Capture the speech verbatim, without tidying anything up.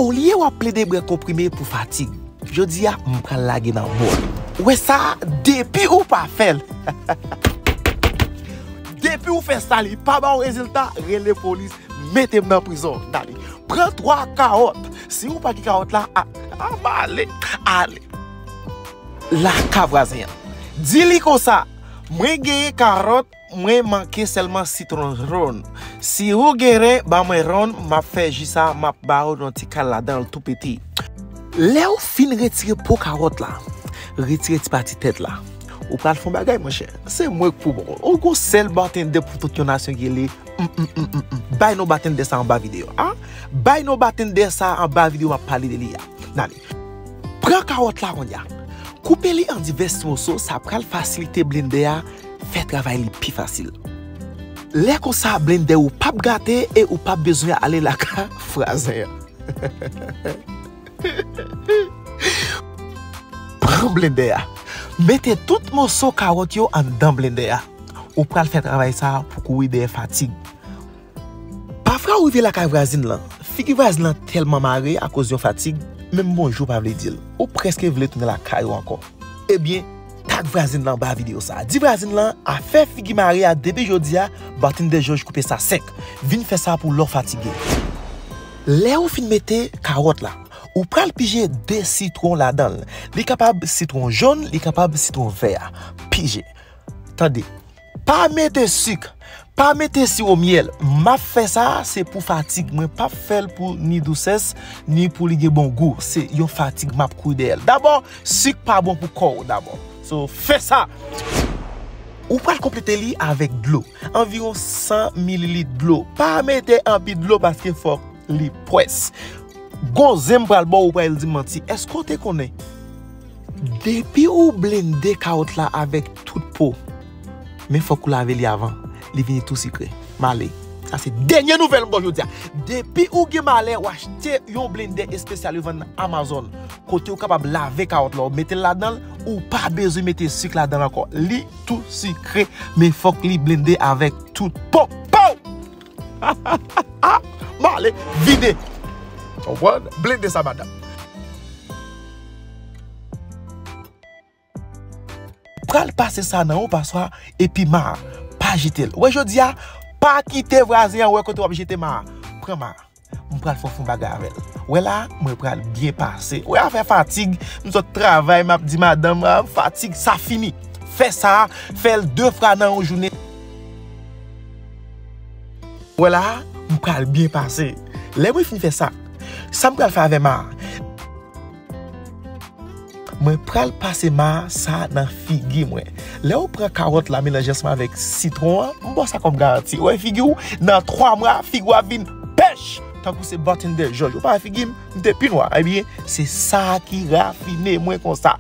Olye w ap plede bwè konprime pou fatig, jodi a, m pral lage nan bòl. Ou wè sa, depi ou pa fè l, depi ou fè sa, li pa ba w rezilta, rele polis, mete m nan prizon. Dale, pran twa kawòt. Si ou pa gen kawòt la, a, a, ale, ale. Laka vwazen an. Di li konsa, mwen genyen kawòt, mwen manke sèlman sitwon jòn. Si ou genyen, ban mwen jòn, m ap fè ji sa, m ap ba ou yon ti kal ladan l tou piti. Lè ou fin retire po kawòt la, retire ti pati tèt la, ou pral fè yon bagay, monchè. Se mwen k pou bon. Ou gon sèl batendè pou tout yon nasyon ki rele, mm, mm, mm, mm, mm. Bay non batendè sa anba videyo a. Bay non batendè sa anba videyo m ap pale de li a. N ale. Pran kawòt la kounye a. Koupe li an divès moso, sa pral fasilite blendè a fè travay li pi fasil. Lè konsa, blendè ou p ap gate e ou p ap bezwen ale laka vwazen an. Pran blendè a. Mete tout moso kawòt yo anndan blendè a. Ou pral fè travay sa a pou kouri dèyè fatig. Pafwa ou rive lakay vwazin lan, figi vwazin lan tèlman mare akoz yon fatig, menm bonjou pa vle di l. Ou prèske vle tounen lakay ou ankò. Ebyen, tag vwazin lan anba videyo sa a. Di vwazin lan, afè figi mare a depi jodi a, batendè Jòj koupe sa sèk. Vin fè sa pou lè w fatige. Lè ou fin mete kawòt la, ou pral pije de sitwon ladan l. Li kapab sitwon jòn, li kapab sitwon vè a. Pije. Tande. Pa mete sik, pa mete siwo myèl. M ap fè sa, se pou fatig. Mwen p ap fè l pou ni dousès, ni pou li gen bon gou. Se yon fatig m ap kouri dèyè l. Dabò, sik pa bon pou kò w dabò. So, fè sa. Ou pral konplete li avèk dlo. Anviwon san mililit dlo. Pa mete anpil dlo paske fòk li pwès. Gon zen m pral ba w, ou pral di m manti. Èske w te konnen? Depi ou blende kawòt la avèk tout po, men fòk ou lave li avan, li vini tou sikre. M ale. Sa se dènye nouvèl m ba w jodi a. Depi ou gen malè, ou achte yon blendè espesyal yo vann nan Amazon, kote ou kapab lave kawòt la, ou mete l ladan l, ou pa bezwen mete sik ladan l ankò. Li tou sikre, men fòk li blende avèk tout po. Pow! M ale vide. Konprann? Blende sa, madanm. Pral pase sa nan yon paswa epi ma a. Pa jete l. Wè, jodi a, pa kite vwazen an wè kote w ap jete ma a. Pran ma a. M pral fè w fè yon bagay avè l. Wè la, mwen pral byen pase. Wè afè fatig, m sot travay, m ap di madanm, a, fatig, sa fini. Fè sa, fè l de fwa nan yon jounen. Wè la, m pral byen pase. Lè mwen fin fè sa, sa m pral fè avè ma a? Mwen pral pase ma sa nan figi mwen. Lè ou pran kawòt la melanje ansanm avèk sitwon an, m ba w sa kòm garanti. Ou wè figi w, nan twa mwa, figi w ap vin pèch! Tankou se batendè Jòj. Ou pa wè figi m, m te pi nwa. Ebyen, se sa ki rafine mwen konsa.